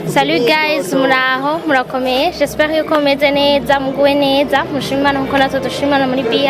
Salut guys, muraho, murakomeye. J'espère yuko mumeze neza, muguwe neza, mushimana nkuko natwe dushimana muri BI.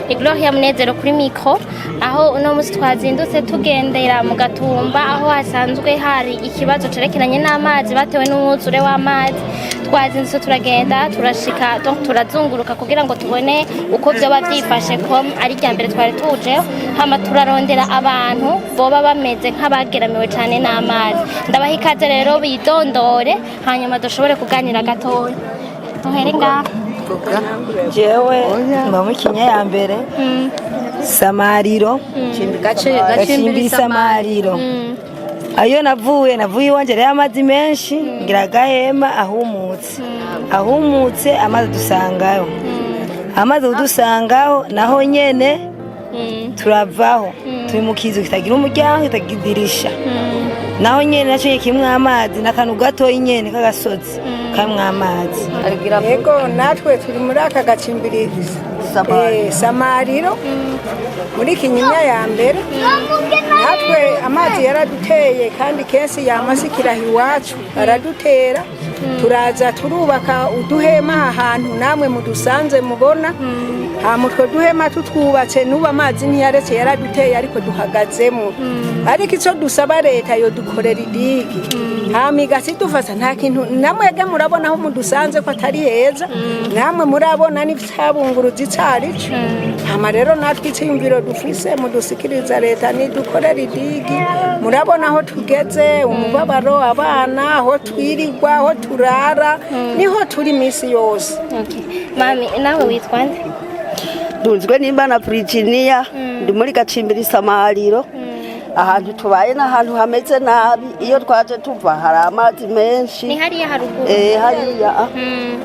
Ni Gloria Munezero kuri micro, aho uno musi twazindutse tugendera mu Gatumba, aho hasanzwe hari ikibazo cerekeranye n'amazi batewe n'umwuzure w'amazi. Twazindutse turagenda, turashika, donc turazunguruka kugira ngo tubone uko vyoba vyifashe, ko ari irya mbere twari tujeho. Hama turarondera abantu boba bameze nk'abageramiwe cane n'amazi. Ndabaha ikaze rero bidondore, hanyuma dushobore kuganira gatoya. Duhere ngaha. Jewe mba mu Kinyinya ya mbere, Samariro, Gacimbiri Samariro. Ayo navuye iwanje rero amazi menshi, ngira agahema ahumutse amazi dusangayo, amazi kudusangaho naho nyene turavaho, turi mu kizu kitagira umuryango, kitagira idirisha, naho nyene naco nyene kirimwo amazi n'akantu gatoyi nyene k'agasozi karimwo amazi. Yego, natwe turi muri aka gacimbiri Samariro, muri Kinyinya ya mbere. Natwe amazi yaraduteye, kandi kenshi yamasikiraho iwacu aradutera. Turaza turubaka uduhema aha hantu namwe mudusanze mubona. Hama utwo duhema tutwubatse, n'ubu amazi ntiyaretse, yaraduteye, ariko duhagazemo. Ariko icyo dusaba leta, yodukorera idigi, hama igasidufasha. Nta kintu namwebwe murabona aho mudusanze ko atari heza, namwe murabona n'icyabunguruza icyo ari cyo. Hama rero natwe icyiyumviro dufise mudusikiriza leta, nidukorera idigi. Murabona aho tugeze, umubabaro, abana, aho twirirwa, aho turara, niho turi iminsi yose. Okay. Mami, nawe witwa nde? Ntunzwe n'Imana Virginia, ndi muri Gacimbiri Samariro. Ahantu tubaye n'ahantu hameze nabi. Iyo twaje tuva hari amazi menshi. Ni hariya haruguru? Eh, hariya.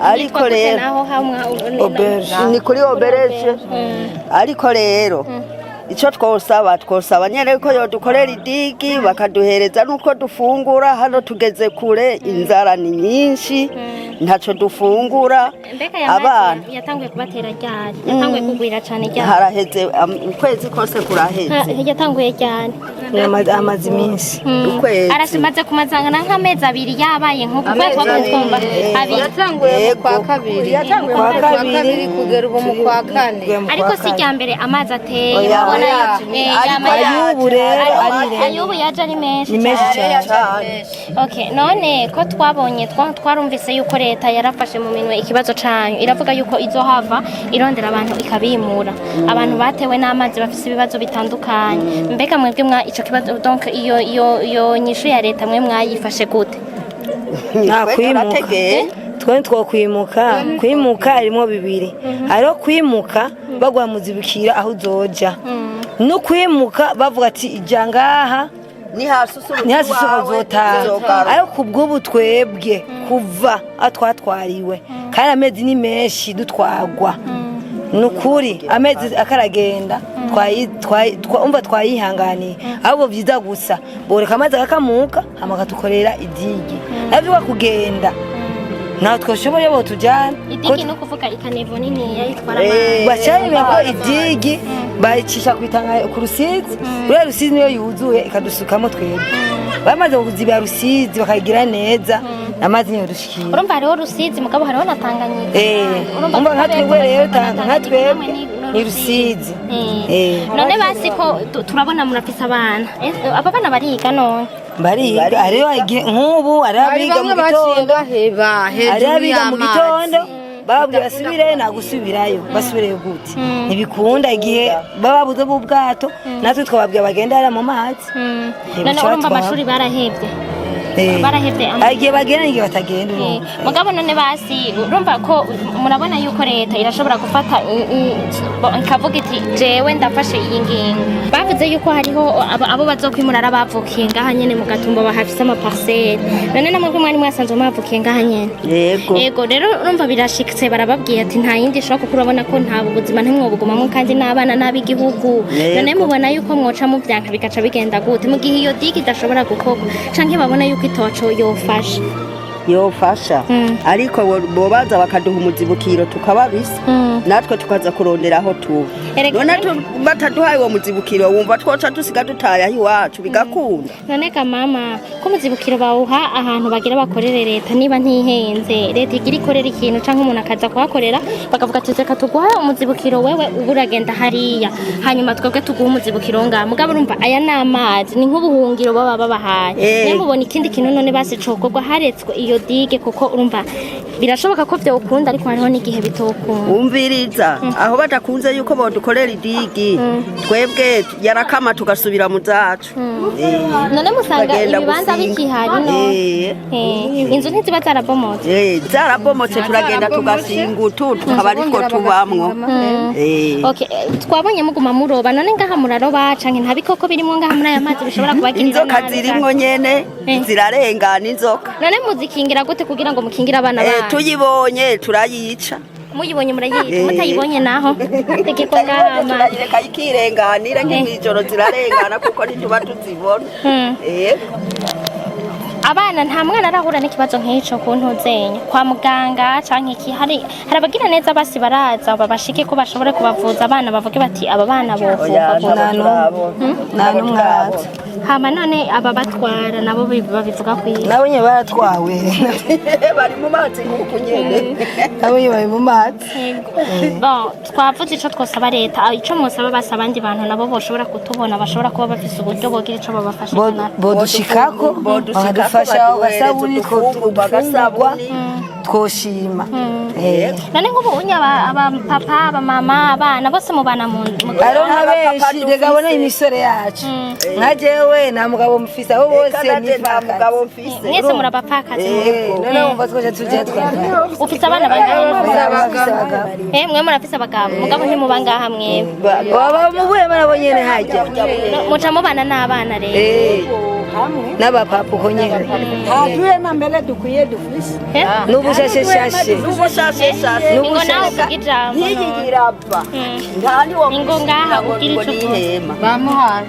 Ariko Hitwa gute? rero Naho hamwe? Auberge. Ni kuri auberge. Ariko rero icyo twosaba nyene ko yodukorera idigi, bakaduhereza nuko dufungura. Hano tugeze kure, inzara ni nyinshi, ntaco dufungura. Mbega aya Abana mazi yatanguye kubatera ryari? Yatanguye kugwira cane ryari? Haraheze ukwezi kose kuraheze. Yatanguye ryari? Amazi iminsi. Ukwezi. Arasimaze kumazangana nk'amezi 2 yabaye nk'uku kwezi twabaye twumva abiri. Yatanguye mu kwa kabiri. Yatanguye Kwa mu kwa kabiri. kabiri kugera ubu mu kwa kane. Ariko si irya mbere amazi ateye. Oya, Urabona oya. eh, yama Ay'ubu rero arirenga. Ay'ubu yaje ari menshi. Ni menshi cyane. Cane. Okay, none ko twabonye twarumvise yuko leta yarafashe mu minwe ikibazo canyu, iravuga yuko izohava irondera abantu ikabimura, abantu batewe n'amazi bafise ibibazo bitandukanye. Mbega mwebwe mwa ico kibazo, donc iyo nyishu ya leta, mwe mwayifashe gute? Nta Twe kwimuka. turategeye. Twe twokwimuka. Kwimuka harimo bibiri: hariho kwimuka baguha muzibukira aho uzoja, no kwimuka bavuga ati ijya ngaha. Nihasusurutse Ntihasusuka iwawe, uzotaha. uzogaruka. Ariko ku bw'ubu twebwe kuva aho twatwariwe, kandi amezi ni menshi dutwagwa, ni ukuri amezi akaragenda, umva twayihanganiye. Ahubwo byiza gusa boreka amazi agakamuka, hama akatukorera idigi. Navyo kugenda ntaho twashoboye, bo tujyana. Idigi no kuvuga i caniveau nini yayitwara amazi. Bacayemera ko idigi bayicisha ku itanga ku Rusizi. Uriya Rusizi niyo yuzuye ikadusukamo. Twebwe bamaze kuziba Rusizi bakayigira neza, amazi niyo dushikira. Urumva hariho Rusizi, mugabo hariho na Tanganyika. Urumva nka twebwe rero nka twebwe ni Rusizi. None basi ko turabona murafise abana. Aba bana bariga none? Bariga. Hariho nk'ubu hariho Hari abiga mu bamwe baciye gitondo, baheba hariho hejuru abiga mu y'amazi. gitondo, bababwira basubireyo, nagusubirayo. Basubireyo gute? Ntibikunda igihe baba babuze b'ubwato. Natwe twababwira bagenda hariya mu mazi. None Ntibuca urumva batwara. amashuri barahebye? Barahevye Igihe bagenda n'igihe batagenda, urumva. Mugabo none basi urumva ko murabona yuko leta irashobora gufata ikavuga iti jewe ndafashe iyi ngingo. Bavuze yuko hariho abo bazokwimura ari abavukiye ngaha nyene mu Gatumba, bahafise ama parcelles. None namwe ko mwari mwasanzwe mwavukiye ngaha nyene? Yego. Ego, rero urumva birashitse, barababwiye ati nta yindi ishobora, kuko urabona ko nta buzima ntimwobugumamwo, kandi n'abana n'ab'igihugu. Yego. None mubona yuko mwoca muvyanka bigaca bigenda gute mu gihe iyo digue idashobora gukorwa, canke babona yuko itoco yofasha? Yofasha, ariko bobaza bakaduha umuzibukiro tukababisa, natwe tukaza kurondera aho tuba. Erega None bataduhaye uwo muzibukiro, wumva twoca dusiga dutaye aho iwacu bigakunda? None ga mama, ko umuzibukiro bawuha ahantu bagira bakorere leta, niba ntihenze, leta igira ikorera ikintu canke umuntu akaza kuhakorera, bakavuga ati reka tuguhe umuzibukiro, wewe uba uragenda hariya, hanyuma twebwe tuguhe umuzibukiro ngaha. Mugabo urumva aya ni amazi, ni nk'ubuhungiro baba babahaye. Niyo mubona ikindi kintu none basi cokorwa haretswe iyo digue, kuko urumva birashoboka ko vyokunda, ariko hariho n'igihe bitokunda. Umviriza, aho badakunze yuko bodukorera i digue, twebwe yarakama tugasubira mu zacu. None musanga Tukagenda ibibanza gusinga. bikihari no? Inzu ntiziba zarabomotse? Zarabomotse, turagenda tugasinga utu tukaba aritwo tubamwo. Okay, twabonye muguma muroba. None ngaha muraroba canke nta bikoko birimwo ngaha muri aya mazi bishobora kubagirira Inzoka nabi? zirimwo nyene, zirarengana inzoka. None muzikingira gute kugira ngo mukingire abana banyu? Tuyibonye turayica. Muyibonye murayica? Eh. Mutayibonye naho tegeko Tutayibonye ngama? Turayireka ikirenganira, nk'imwijoro zirarengana kuko ntituba tuzibona. Abana, nta mwana arahura n'ikibazo nk'ico ku ntuzenya kwa muganga canke iki? Hari abagira neza basi baraza babashike ko bashobore kubavuza abana, bavuge bati aba bana Oya, bovurwa? ntabo turabona. Nta n'umwe araza. Hama none aba batwara nabo babivuga kwiye? Nabo nyine baratwawe. Bari mu mazi nk'uku nyene. Nabo nyine bari mu mazi. Bon, twavuze ico twosaba leta. Ico mwosaba basi abandi bantu nabo boshobora kutubona, bashobora kuba bafise uburyo bogira ico babafashije nabo? Bodushikako Bodushikako, bakadufasha baduhereza agasabuni, udufungurwa, udufungurwa, agasabuni. twoshima. None nk'ubu unye aba papa, aba mama, abana bose mubana mu Aronka Abapapa benshi rega, abona dufise. imisore yacu, nka jewe nta mugabo mfise, abo bose Eka naje ni nta mugabo mfise. Mwese murabapfakazi? None wumva twoja tuja twakara? Ufise abana bangahe? Abafise abagabo. Mwe murafise abagabo, mugabo ntimuba ngaha mwebwe? Baba mu buhema nabo nyene hajya. Muca mubana n'abana rero? N'abapapa uko nyene. Nta duhema mbere dukwiye dufise. N'ubushasheshashe. N'ubushasheshashe. Ingo nawe uvuga ijambo Nk'iyi none. irava nta niwo. Ingo ngaha ugira ico uvuze. N'ihema. Bamuhaye.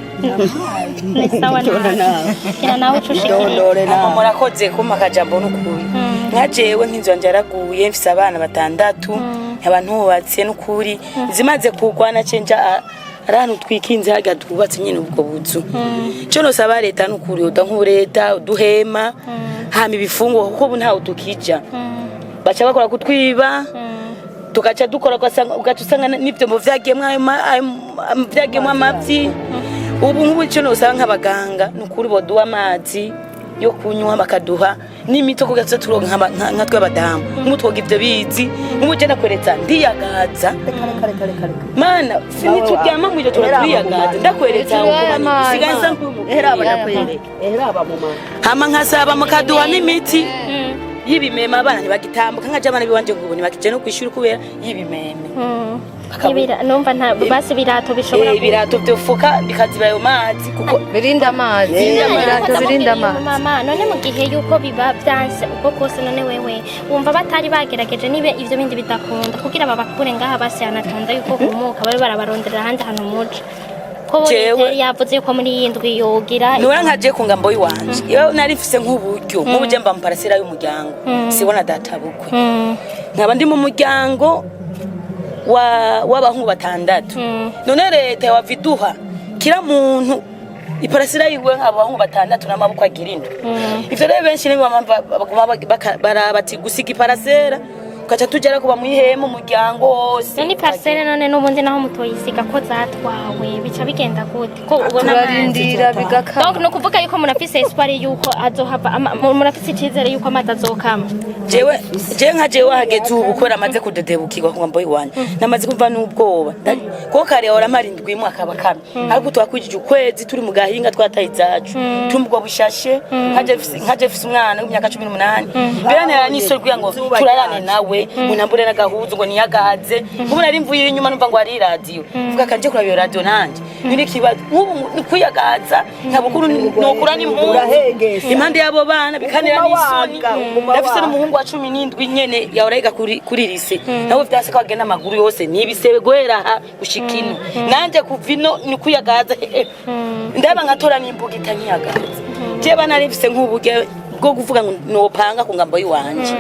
Ni sawa nawe, kira nawe ico ushikiriza. Dondore Ama nawe. murakoze kumpa akajambo. N'ukuri nka jewe nk'inzu yanje yaraguye, mfise abana batandatu, nkaba ntubatse. N'ukuri zimaze kugwa nace nja ari ahantu twikinze harya twubatse nyene ubwo buzu. Ico nosaba leta n'ukuri, yoda nk'ubu uduhema, hama ibifungurwa, kuko ubu ntawe tukija, baca bakora kutwiba, tugaca dukora, ugaca usanga n'ivyombo vyagiyemwo vyagiyemwo amavyi. Ubu nk'ubu ico nosaba nk'abaganga ni ukuri boduha amazi yo kunywa, bakaduha n'imiti kugira tuze turonka nka twe abadamu. Nk'ubu twoga ivyo bizi, nk'ubu je nakweretse ndiyagaza. Mana, ntituryama mw'ijoro, tura turiyagaza. Ndakweretse aho usigaye nsa Eheraba ndakwereka, eheraba mu mama. Hama nkasaba mukaduha n'imiti y'ibimeme, abana ntibagitambuka. Nkaje abana biwanje ngo ubu ntibakije no kwishuri kubera y'ibimeme. Numva nta basi birato bishobora Ibirato vyofuka bikaziba ayo mazi kuko Birinda amazi, ibirato birinda amazi. Mama, none mu gihe yuko biba byanse uko kose, none wewe wumva batari bagerageje niba ivyo bindi bidakunda kugira babakure ngaha, basi hanatunda yuko humuka, babe barabaronderera ahandi hantu muca, ko bo Jewe- leta yavuze yuko muri iyi ndwi yogira? Nura nkaje ku ngambo yiwanje, iyo nari mfise nk'uburyo, nk'ubu je mba mu parcelle y'umuryango, sibona data bukwe, nkaba ndi mu muryango wa w'abahungu batandatu. None leta yawava iduha kira muntu i parcelle yiwe, nk'abo bahungu batandatu n'amaboko agira indwi. Ivyo rero benshi nibo baguma baraba ati gusiga i parcelle. Tugaca tugera kuba mwihema umuryango wose. None parcelle, none n'ubundi naho mutoyisiga ko zatwawe, bica bigenda gute ko ubona amazi? Turarindira bigakama. Donc ni ukuvuga yuko murafise espoir yuko azohava murafise icizere yuko amazi azokama? Jewe nka jewe hageze ubu kubera amaze kudedebukirwa ku ngambo y'iwanyu, namaze kumva n'ubwoba. Kuko kare ahora amara indwi imwe akaba kamwe, ariko twakwijije ukwezi turi mu gahinga, twataye izacu, turi mu bwo bushashe. Nkaje mfise umwana w'imyaka 18, birantera n'isoni kugira ngo turarane nawe, ngo nambure n'agahuzu ngo niyagaze. Nk'ubu nari mvuye inyuma numva ngo hari iradiyo, mvuga kanje kuraba iyo radiyo nanje nuri ikibazo. Nk'ubu ni kwiyagaza, nkaba ukuntu nokura n'impuzu Urahengesa. impande y'abo bana, bikanera Uguma n'isoni. waga, uguma Ndafise waga. n'umuhungu wa 17 nyene yahora yiga kuri lycée, nawe vyase ko agenda amaguru yose n'ibisebe guhera aha gushika ino. Nanje kuva ino ni kwiyagaza, ndaba nkatora n'imbugita nkiyagaza. Jewe nari mfise nk'uburyo bwo kuvuga ngo nopanga ku ngambo y'iwanje,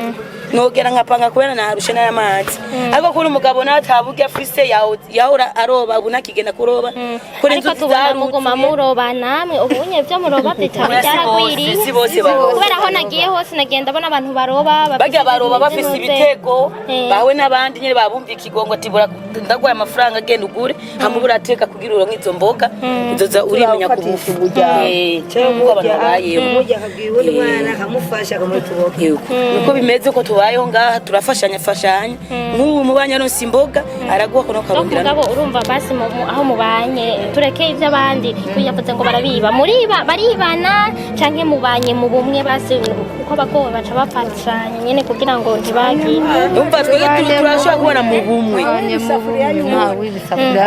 nogera nkapanga kubera naharushe n'amazi, ariko kuri umugabo nawe ataburyo afise, yahora aroba, ubu ntakigenda kuroba kuri Ariko inzuzi tubona muguma zaruzuye. muroba namwe ubunye ibyo muroba bitaba Oya, si bose, byaragwiriye. si bose baroba. Kubera aho nagiye hose nagenda mbona abantu baroba bafise Barya baroba bafise ibintu. ibitego bawe n'abandi nyene babumva ikigongo ati bura ndaguhaye amafaranga, genda ugure, hama uburateka kugira uronke izo mboga uzoza urimenya ku Turafatisha bufu. umuryango. Nkuko abantu babayeho. Umurya akabwira uwundi mwana akamufasha akamutuboka. Yego, niko bimeze uko tubayeho ngaha, turafashanya fashanya. Nk'ubu mubanyi aronse imboga araguha kuno No karondera. mugabo urumva basi aho mubanye, tureke iby'abandi, yavuze ngo barabiba, muriba baribana canke mubanye mu bumwe? Basi kuko abagowe baca bafashanya nyene kugira ngo ntibagire. Umva, twebwe turashobora kubona mu bumwe.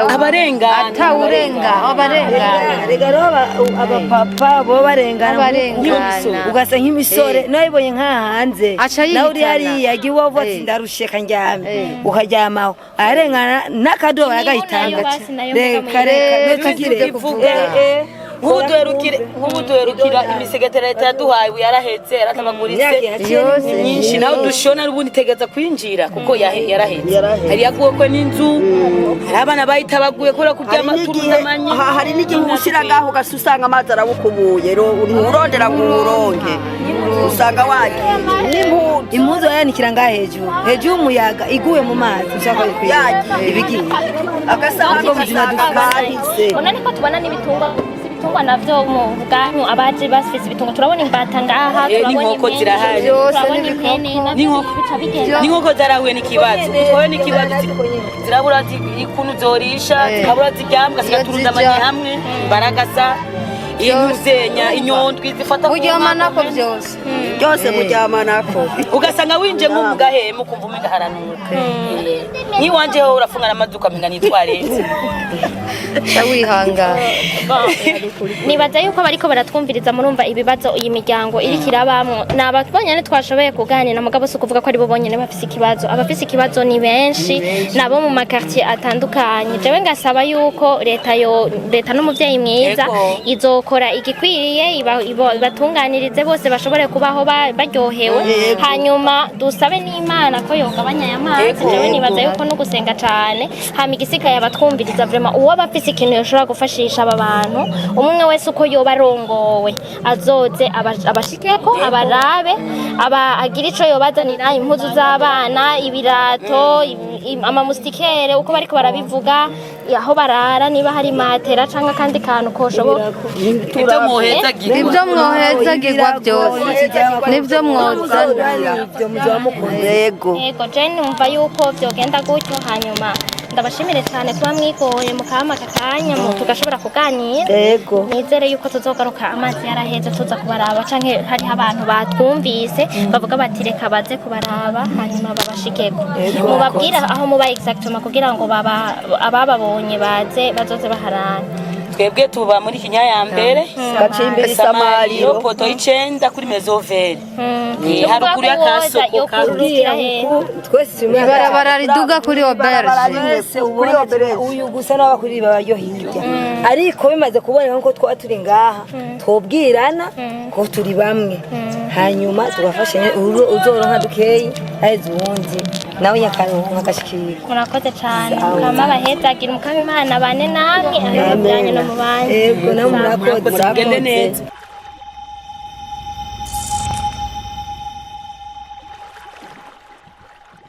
Abarengana. Atawurenga abarengana. Rega rero abapapa bo barengana. Abarengana. Ugasa nk'imisore nawe ibonye nk'aha hanze, Aca nawe uri yihitana. hariya agiye uwavuga ati ndarushye kandyame, ukaryamaho ararengana n'akadobo Imibu nayo aragahitanga. basi nayo Reka mvuga. reka Reka tugire tujye kuvuga. Nk'ubu duherukira imisegetera leta yaduhaye, ubu yarahetse, yaratabaguritse. Imyaka yaciye Yose. Ni myinshi, nawe dushona n'ubundi itegeza kwinjira kuko yarahetse. Yarahetse. Hari yaguweko n'inzu, hari abana bahita baguye kubera Hari kuryama n'igihe turundamanye. hari n'igihe uwushyira ngaho ugasa usanga amazi arawukubuye, nturondera ngo uwuronke, usanga wagiye n'impuzu. Impuzu bayanikira ngaha hejuru hejuru y'umuyaga, iguye mu mazi ushaka kuyikwira Yagiye. ibigiye. Agasahani ugasanga kahise. Ubona niko tubona n'ibitungwa, si ibitungwa navyo mu bwanyu abaje bafise ibitungwa, turabona imbata ngaha, turabona N'inkoko impene, zirahari. Byose turabona n'ibikoko. impene navyo N'inkoko. bica bigenda. N'inkoko zarahuye n'ikibazo, twahuye n'ikibazo, zirabura ukuntu zorisha, zikabura ziryama, ugasiga Iyo turundamanye zija. hamwe baragasa intuzenya inyondwi zifata ku Muryama nka. nako byose. Byose muryama nako. Ugasanga winjiye nko mu gahema ukumva umenga haranuka. Nk'iwanje ho urafunga n'amaduka umenga nitwaretse. Ca wihangana. Bon, nibaza yuko bariko baratwumviriza, murumva ibibazo iyi miryango iriko irabamwo. Ni ababonyene twashoboye kuganira, mugabo si ukuvuga ko aribo bonyene bafise ikibazo. Abafise ikibazo ni benshi, nabo mu ma quartier atandukanye. Jewe ngasaba yuko leta, yo leta n'umuvyeyi mwiza, izokora igikwiriye ibatunganirize bose bashobore kubaho baryohewe. Hanyuma dusabe n'Imana ko yogabanya aya mazi. Jewe nibaza yuko no gusenga cane, hama igisigaye abatwumviriza, vraiment uwo aba afise ikintu yoshobora gufashisha aba bantu, umwe wese uko yoba arongowe azoze abashikeko, abarabe, aba agira ico yobazanira: impuzu z'abana, ibirato, ama moustiquaires uko bariko barabivuga, aho barara niba hari matera canke akandi kantu koshoboka. Ibyo mwohezagirwa. Ibyo mwohezagirwa byose nibyo mwozana. Ibyo muzoba mukoze. Yego. Yego, je numva yuko vyogenda gutyo. Hanyuma ndabashimire cyane kuba mwigoye mukama aka kanya tugashobora kuganira. Yego. Nizere yuko tuzogaruka amazi yaraheze tuza kubaraba, canke hariho abantu batwumvise bavuga bati reka baze kubaraba, hanyuma babashikeko, mubabwira aho muba exactement kugira ngo baba abababonye baze bazoze baharana. Twebwe tuba muri Kinya ya mbere. Gacimbiri Samariro. Samariro. Poto y'icenda kuri mezovere. Ni haruguru y'akasoko ka yokururukira hehe? Twese turi muri Ibarabara riduga kuri auberge. Twese Kuri ubona auberge. Uyu gusa n'aba kuri ibaba ryo hirya, ariko bimaze kuboneka ko twaba turi ngaha, twobwirana ko turi bamwe, hanyuma tugafashanya. Uzoronka dukeyi aheze uwundi nawe nyakaronka agashikira. Murakoze cyane, mukama abahezagira, umukama Imana bane namwe aho byanyu no mu bandi. Yego, nawe murakoze. Murakoze, mugende neza.